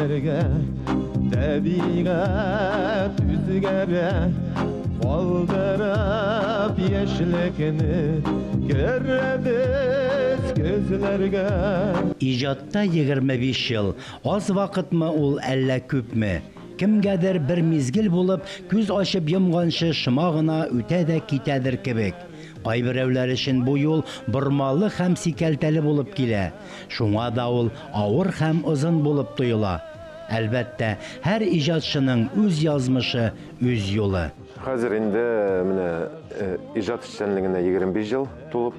Үзгәргә, табигать үзгәрә, Калдырып яшьлекне, Керәбез көзләргә. Иҗатта 25 ел, аз вакытмы ул, әллә күпме? Кемгәдер бер мизгел булып, күз ачып йомганчы шома гына үтә дә китәдер кебек. Кайберәүләр өчен бу юл бормалы һәм сикәлтәле булып килә. Шуңа да ул авыр һәм озын булып тоела. Әлбәттә, һәр иҗатчының үз язмышы, үз юлы. Хәзер инде менә иҗат эшчәнлегенә 25 ел тулып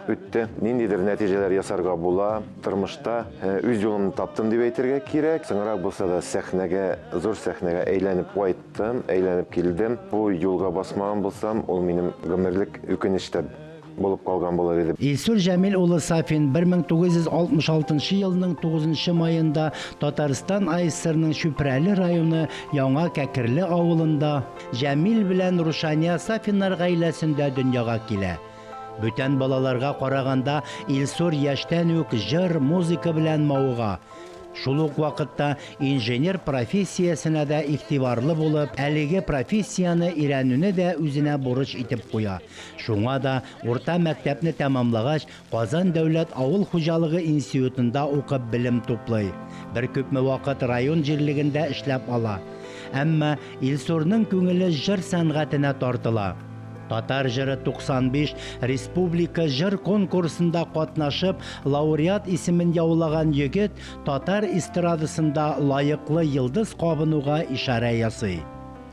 үтте. Ниндидер нәтиҗәләр ясарга була. Тормышта үз юлымны таптым дип әйтергә кирәк. Соңрак булса да сәхнәгә, зур сәхнәгә әйләнеп кайттым, әйләнеп килдем. Бу юлга басмаган булсам, ул минем гомерлек үкенеч тә булып калган булыр иде. Илсур Җәмил улы Сафин 1966 елның тугызынчы маенда Татарстан АССРның Чүпрәле районы Яңа Кәкерле авылында Җәмил белән Рушания Сафиннар гаиләсендә дөньяга килә. Бүтән балаларга караганда Илсур яшьтән үк җыр, музыка белән мавыга. Шул ук вакытта инженер профессиясенә дә игътибарлы булып, әлеге профессияне өйрәнүне дә үзенә бурыч итеп куя. Шуңа да урта мәктәпне тәмамлагач, Казан дәүләт авыл хуҗалыгы институтында укып белем туплый. Беркүпме вакыт район җирлегендә эшләп ала. Әмма Илсурның күңеле җыр сәнгатенә тартыла. Татар җыры 95 республика җыр конкурсында катнашып, лауреат исемен яулаган егет татар эстрадасында лаеклы йолдыз кабынуга ишарә ясый.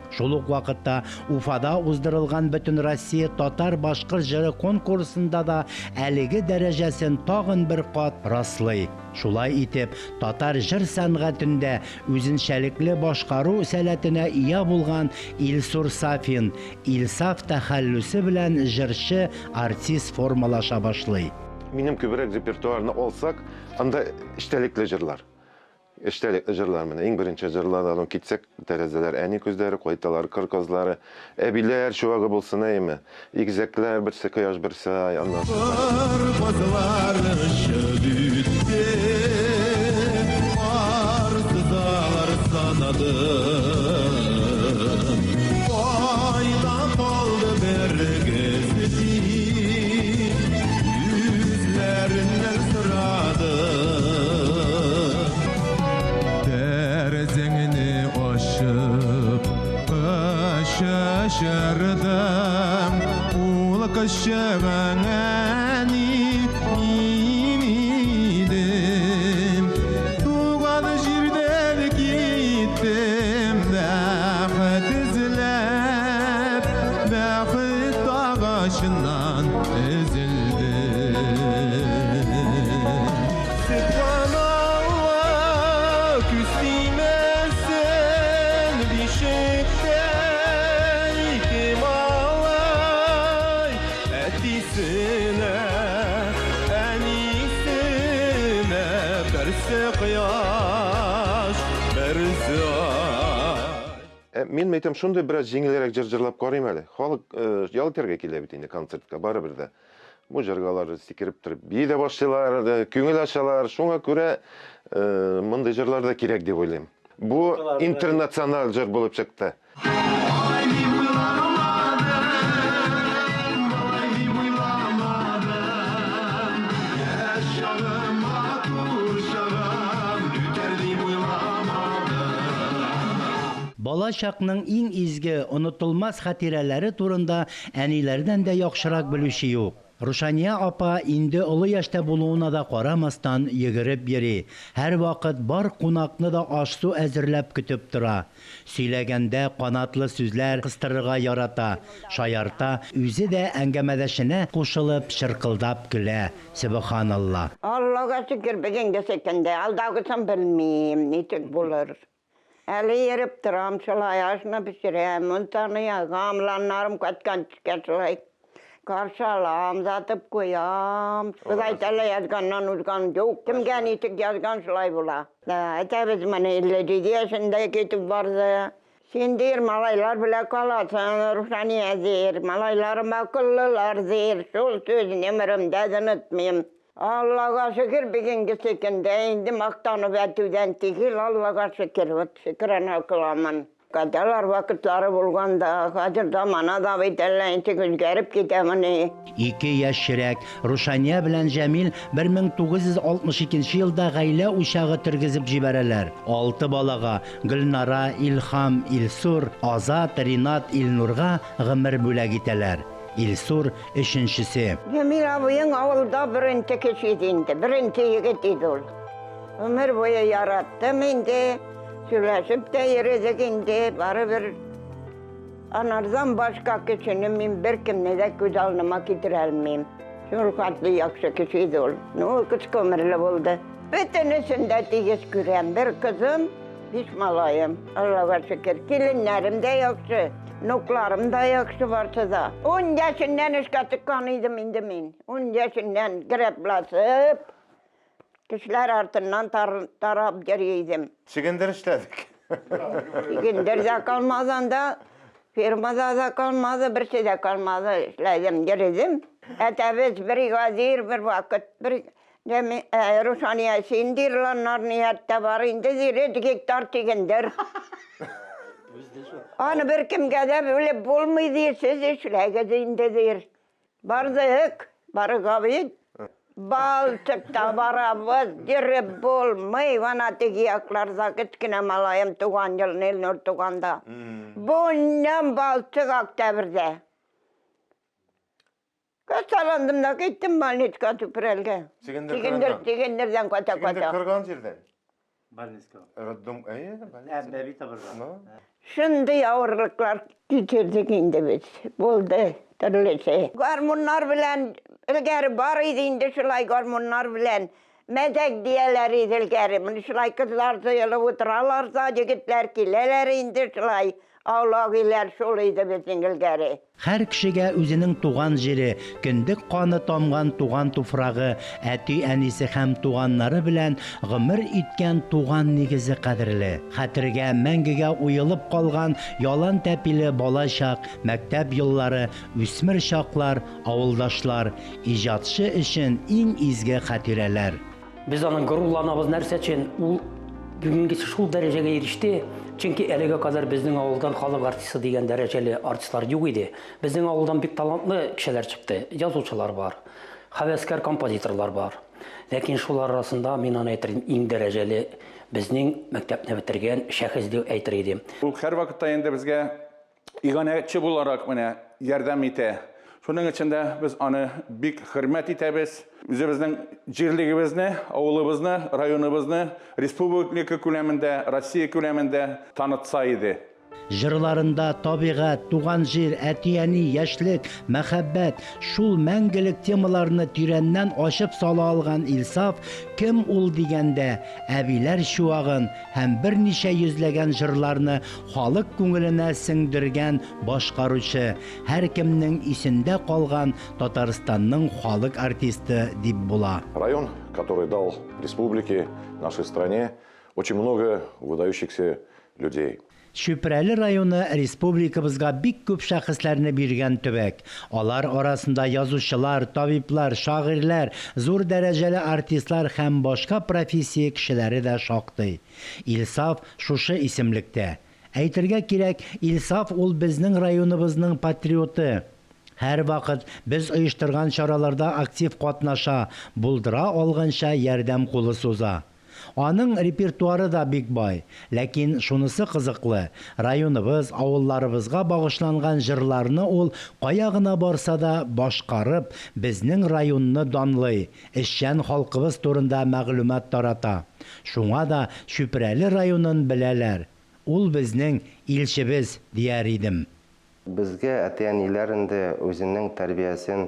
Шул ук вакытта Уфада уздырылган Бөтенроссия татар-башкорт җыры конкурсында да әлеге дәрәҗәсен тагын бер кат раслый. Шулай итеп, татар җыр сәнгатендә үзенчәлекле башкару сәләтенә ия булган Илсур Сафин, Илсаф тәхәллүсе белән җырчы, артист формалаша башлый. Минем күбрәк репертуарны алсак, анда эчтәлекле җырлар. Эчтәлекле җырлар менә. Иң беренче җырлардан китсәк, тәрәзәләр, әни күзләре, кайталар, кыр казлары, әбиләр чуагы булсын, әйеме? Игезәкләр, берсе кояш, берсе ай, аннан соң. Кыр казлары очып үтте, Кар сызалар санадым. Кайда калды берегез дип, Үзләреннән сорадым. Тәрәзәңне ачып, кычырдым, Ул кычыгың әни мин идем. Туган җирдән киттем, бәхет эзләп, Бәхет агачыннан өзелдем. Сөбханалла, күз тимәсен, бишектә ике малай, әтисенә, әнисенә, берсе кояш, берсе ай. Ә мин әйтәм, шундый бераз җиңелрәк җыр җырлап карыйм әле. Халык ял итәргә килә бит инде концертка, барыбер дә. Бу җырга алар сикереп торып бии дә башлыйлар, күңел ачалар. Шуңа күрә мондый җырлар да кирәк дип уйлыйм. Бу интернациональ җыр булып чыкты. Бала чакның иң изге, онытылмас хатирәләре турында әниләрдән дә яхшырак белүче юк. Рушания апа инде олы яшьтә булуына да карамастан, йөгереп йөри, һәрвакыт бар кунакны да аш-су әзерләп көтеп тора. Сөйләгәндә канатлы сүзләр кыстырырга ярата, шаярта, үзе дә әңгәмәдәшенә кушылып чыркылдап көлә, сөбеханалла. Аллага шөкер, бүгенгесе көндә, алдагысын белмим, ничек булыр. Әле йөреп торам шулай, ашны пешерәм, мунчаны ягам, ланнарым кайткан төшкә шулай каршы алам, озатып куям. Без әйтәләр, язганнан узган юк, кемгә ничек язган, шулай була. Әтәбез менә 57 яшендә китеп барды. Син, дир, малайлар белән каласың, Рушания, дир, малайларым акыллылар, дир, шул сүзне гомеремдә онытмыйм. Аллага шөкер, бүгенгесе көндә инде мактанып әйтүдән түгел, Аллага шөкер, вот шөкрана кыламын. Кадалар вакытлары булганда, хәзер замана да бит әллә ничек үзгәреп китәмени. Ике яшь йөрәк, Рушания белән Җәмил 1962 елда гаилә учагы тергезеп җибәрәләр. Алты балага, Гөлнара, Илһам, Илсур, Азат, Ринат, Илнурга гомер бүләк итәләр. Илсур, өченчесе. Җәмил абыең авылда беренче кеше иде инде, беренче егет иде ул. Гомер буе яраттым инде. Сөйләшеп тә йөредек инде, барыбер анардан башка кешене мин беркемне дә күз алдыма китерә алмыйм. Шул хәтле яхшы кеше иде ул. Ну, кыска гомерле булды. Бөтенесен дә тигез күрәм. Бер кызым, биш малаем. Аллага шөкер. Киленнәрем дә яхшы, внукларым да яхшы барсы да. Ун яшеннән эшкә чыккан идем инде мин. Ун яшеннән грәбласып, Кешеләр артыннан тарап йөри идем. Чөгендер эшләдек. Чөгендер дә калмады анда, фермада да калмады, берсе дә калмады. Эшләдем, йөрдем. Әтәбез бригадир бер вакыт, бер Рушания, син дирланнар нияттә бар инде, дир, гектар чөгендер. Аны беркемгә дә бүлеп булмый, дир, сез эшләгез инде, дир. Бардык, барырга бит. Балчыкта барабыз, йөреп булмый. Вана теге якларда кечкенә малаем туган елны Илнур туганда. Буннан балчык октябрьдә. Каталандым да киттем больницага Чүпрәлгә. Чегендер Чегендердән ката ката. Чегендер кырган җирдән. Больницага. Роддом, әйе, больница. Ә, бәби табырга. Ну. Шундый авырлыклар кичердек инде без. Булды төрлесе. Гармуннар белән элгәре бар иде инде шулай гармуннар белән. Мәзәк дияләр иде элгәре. Менә шулай кызлар җыелып утыралар да, егетләр киләләр инде шулай. Аулак өйләр шул иде безнең элгәре. Һәр кешегә үзенең туган җире, кендек каны тамган туган туфрагы, әти-әнисе һәм туганнары белән гомер иткән туган нигезе кадерле. Хәтергә мәңгегә уелып калган ялан тәпиле бала чак, мәктәп еллары, үсмер чаклар, авылдашлар, иҗатчы өчен иң изге хатирәләр. Без аның горурланабыз нәрсә өчен? Ул бүгенгесе шул дәрәҗәгә иреште, чөнки әлегә кадәр безнең авылдан халык артисты дигән дәрәҗәле артистлар юк иде. Безнең авылдан бик талантлы кешеләр чыкты, язучылар бар, һәвәскәр композиторлар бар. Ләкин шулар арасында мин аны әйтер идем, иң дәрәҗәле безнең мәктәпне бетергән шәхес дип әйтер идем. Ул һәрвакытта инде безгә иганәче буларак менә ярдәм итә. Шуның өчен дә без аны бик хөрмәт итәбез. Үзебезнең җирлегебезне, авылыбызны, районыбызны республика күләмендә, Россия күләмендә танытса иде. Җырларында табигать, туган җир, әти-әни, яшьлек, мәхәббәт, шул мәңгелек темаларны тирәннән ачып сала алган Илсаф кем ул дигәндә, әбиләр чуагын һәм берничә йөзләгән җырларны халык күңеленә сеңдергән башкаручы, һәркемнең исендә калган Татарстанның халык артисты дип була. Район, который дал республике, нашей стране очень много выдающихся людей. Чүпрәле районы республикабызга бик күп шәхесләрне биргән төбәк. Алар арасында язучылар, табиблар, шагыйрьләр, зур дәрәҗәле артистлар һәм башка профессия кешеләре дә шактый. Илсаф шушы исемлектә. Әйтергә кирәк, Илсаф ул безнең районыбызның патриоты. Һәрвакыт без оештырган чараларда актив катнаша, булдыра алганча ярдәм кулы суза. Аның репертуары да бик бай. Ләкин шунысы кызыклы, районыбыз, авылларыбызга багышланган җырларны ул кая гына барса да башкарып, безнең районны данлый, эшчән халкыбыз турында мәгълүмат тарата. Шуңа да Чүпрәле районын беләләр. Ул безнең илчебез, дияр идем. Безгә әти-әниләр инде үзенең тәрбиясен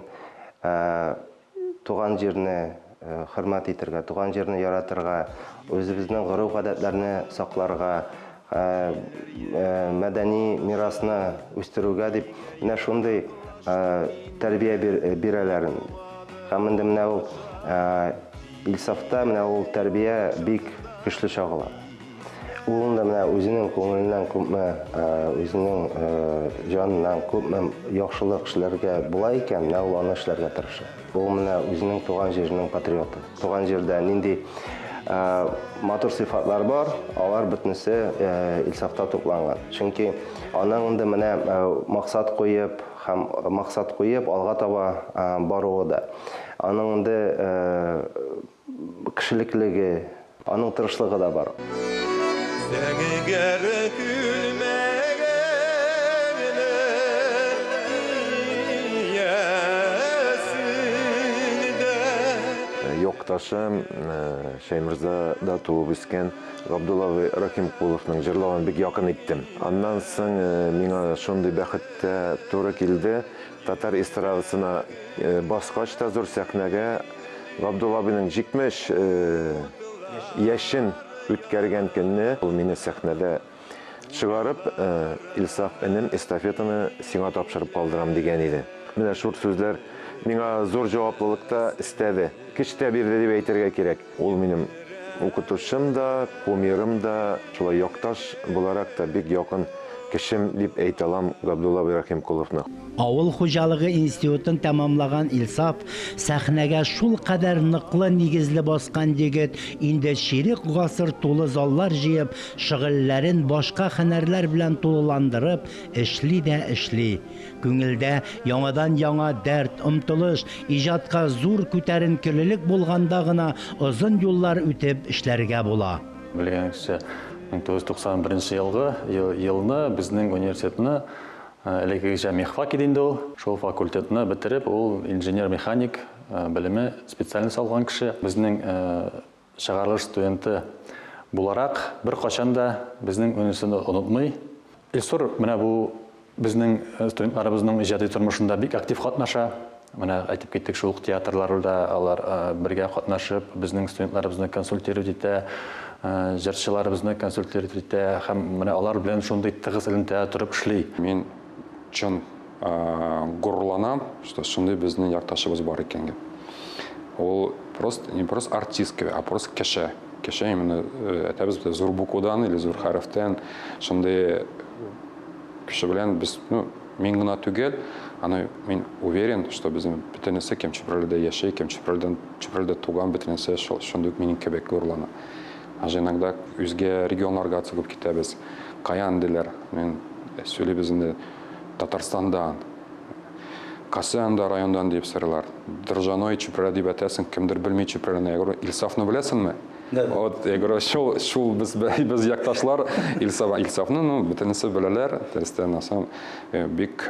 туган җирне хөрмәт итергә, туган җирне яратырга, үзебезнең гореф-гадәтләрне сакларга, мәдәни мирасны үстерүгә дип менә шундый тәрбия бирәләр. Һәм инде менә ул Илсафта менә ул тәрбия бик көчле чагыла. Ул инде менә үзенең күңеленнән күпме, үзенең җаныннан күпме яхшылык эшләргә була икән, менә ул аны эшләргә тырыша. Ул менә үзенең туган җиренең патриоты. Туган җирдә нинди матур сыйфатлар бар, алар бөтенесе Илсафта тупланган. Чөнки аның инде менә максат куеп һәм максат куеп алга таба баруы да. Аның инде кешелеклеге, аның тырышлыгы да бар. Зәңгәр күлмәгеңне киясең дә. Якташым Шәйморзада туып үскән Габдулла абый Рәхимкуловның җырлавын бик якын иттем. Аннан соң миңа шундый бәхет тә туры килде, татар эстрадасына баскач та зур сәхнәгә Габдулла абыйның 70 яшен үткәргән көнне ул мине сәхнәдә чыгарып, Илсаф энем, эстафетаны сиңа тапшырып калдырам, дигән иде. Менә шул сүзләр миңа зур җаваплылык та өстәде, көч тә бирде дип әйтергә кирәк. Ул минем укытучым да, кумирым да, шулай якташ буларак та бик якын кешем дип әйтә алам Габдулла абый Рәхимкуловны. Авыл хуҗалыгы институтын тәмамлаган Илсаф, сәхнәгә шулкадәр ныклы нигезле баскан егет, инде чирек гасыр тулы заллар җыеп, шөгыльләрен башка һөнәрләр белән тулыландырып эшли дә эшли. Күңелдә яңадан-яңа дәрт, омтылыш, иҗатка зур күтәренкелелек булганда гына озын юллар үтеп эшләргә була. Белгәнегезчә, 1991 елгы елны безнең университетны, элеккегечә мехфак иде инде ул, шул факультетны бетереп, ул инженер-механик белеме, специальность алган кеше. Безнең чыгарылыш студенты буларак, беркайчан да безнең университетны онытмый. Илсур менә бу безнең студентларыбызның иҗади тормышында бик актив катнаша. Менә әйтеп киттек, шул ук театрларда алар бергә катнашып, безнең студентларыбызны консультировать итә, җырчыларыбызны консультировать итә һәм менә алар белән шундый тыгыз элемтәдә торып эшли. Мин чын горурланам, что шундый безнең якташыбыз бар икән дип. Ул просто не просто артист кебек, а просто кеше. Кеше именно әйтәбез бит, зур буквадан или зур хәрефтән шундый кеше белән без, ну, мин гына түгел, аны мин уверен, что безнең бөтенесе кем Чүпрәледә яши, кем Чүпрәледән Чүпрәледә туган бөтенесе шундый ук минем кебек горурлана. Даже иногда үзгә регионнарга чыгып китәбез. Каян диләр, мин сөйлибез инде Татарстандан. Касы анда райондан дип сорыйлар. Дрожжаной Чүпрәле дип әйтәсең, кемдер белми Чүпрәлене. Я говорю, Илсафны беләсеңме? Вот, я говорю, шул, шул без, без якташлар Илсаф, Илсафны, ну, бөтенесе беләләр. Дөрестән, на самом бик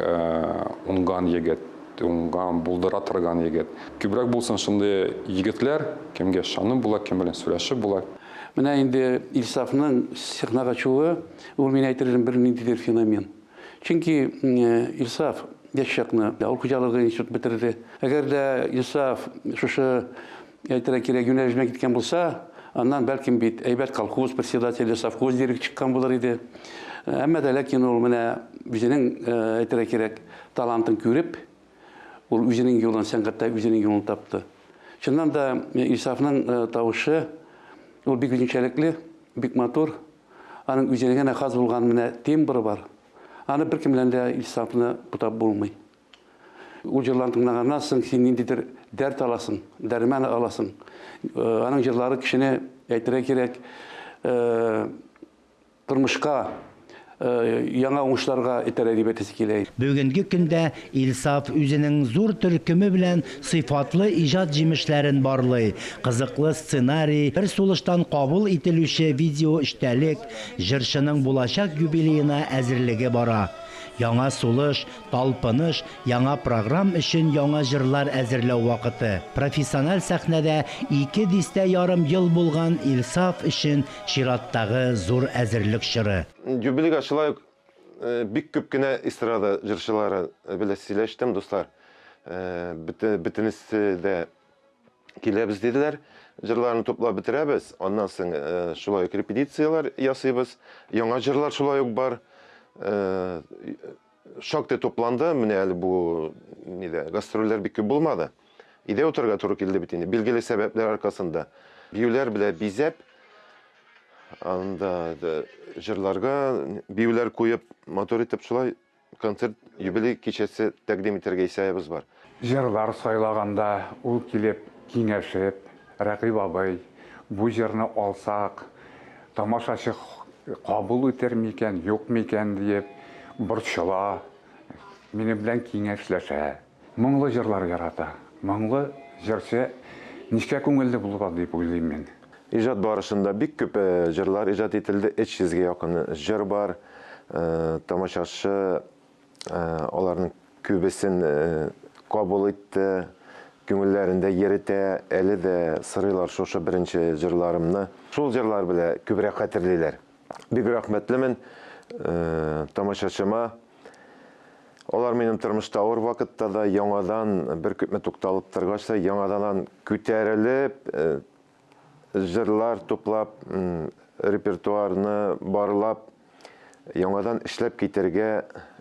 уңган егет, уңган, булдыра торган егет. Күбрәк булсын шундый егетләр, кемгә ышанып була, кем белән сөйләшеп була. Менә инде Илсафның сәхнәгә чыгуы, ул, мин әйтер идем, бер ниндидер феномен. Чөнки Илсаф яшь чакны авыл хуҗалыгы институт бетерде. Әгәр дә Илсаф шушы әйтергә кирәк юнәлеш белән киткән булса, аннан бәлкем бит әйбәт колхоз председателе, совхоз директоры чыккан булыр иде. Әмма дә ләкин ул менә үзенең әйтергә кирәк талантын күреп, ул үзенең юлын, сәнгатьтә үзенең юлын тапты. Чыннан да Илсафның тавышы ул бик үзенчәлекле, бик матур. Аның үзенә генә хас булган менә тембры бар. Аны беркем белән дә Илсафны бутап булмый. Ул җырларын тыңлаганнан соң син ниндидер дәрт аласың, дәрман аласың. Аның җырлары кешене, әйтергә кирәк, тормышка яңа уңышларга этәрә дип әйтәсе килә. Бүгенге көндә Илсаф үзенең зур төркеме белән сыйфатлы иҗат җимешләрен барлый, кызыклы сценарий, бер сулыштан кабул ителүче видеоэчтәлек, җырчының булачак юбилеена әзерлеге бара. Яңа сулыш, талпыныш, яңа програм өчен яңа җырлар әзерләү вакыты. Профессиональ сәхнәдә ике дистә ярым ел булган Илсаф өчен чираттагы зур әзерлек чоры. Юбилейга шулай ук бик күп кенә эстрада җырчылары белән сөйләштем, дуслар. Бөтенесе дә киләбез диделәр. Җырларны туплап бетерәбез. Аннан соң шулай ук репетицияләр ясыйбыз. Яңа җырлар шулай ук бар. Шактый тупланды. Менә әле бу нидә гастрольләр бик күп булмады. Өйдә утырырга туры килде бит инде, билгеле сәбәпләр аркасында. Биюләр белән бизәп, Анда җырларга биюләр куеп, матур итеп шулай концерт юбилей кичәсе тәкъдим итәргә исәбебез бар. Җырлар сайлаганда ул килеп киңәшеп, Рәкыйп абый, бу җырны алсак, тамашачы кабул итер микән, юк микән диеп борчыла, минем белән киңәшләшә. Моңлы җырлар ярата. Моңлы җырчы нечкә күңелле була дип уйлыйм мин. Иҗат барышында бик күп җырлар иҗат ителде, 300 гә якын җыр бар. Тамашачы аларның күбесен кабул итте, күңелләрендә йөретә, әле дә сорыйлар шушы беренче җырларымны. Шул җырлар белән күбрәк хәтерлиләр. Бик рәхмәтлемен тамашачыма. Алар минем тормышта авыр вакытта да яңадан бер күпме тукталып торгач та, яңадан күтәрелеп, җырлар туплап, репертуарны барлап, яңадан эшләп китәргә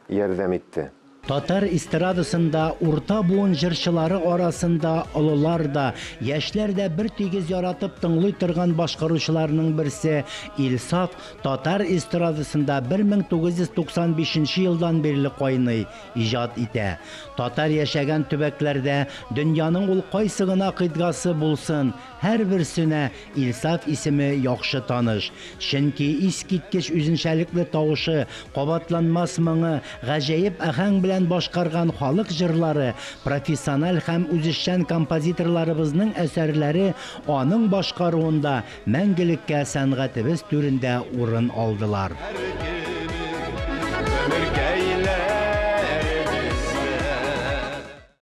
ярдәм итте. Татар эстрадасында урта буын җырчылары арасында олылар да, яшьләр дә бертигез яратып тыңлый торган башкаручыларның берсе Илсаф татар эстрадасында 1995 елдан бирле кайный, иҗат итә. Татар яшәгән төбәкләрдә, дөньяның ул кайсы гына кыйтгасы булсын, һәрберсенә Илсаф исеме яхшы таныш. Чөнки искиткеч үзенчәлекле тавышы, кабатланмас моңы, гаҗәеп аһәң белән башкарган халык җырлары, профессиональ һәм үзешчән композиторларыбызның әсәрләре аның башкаруында мәңгелеккә сәнгатебез түрендә урын алдылар.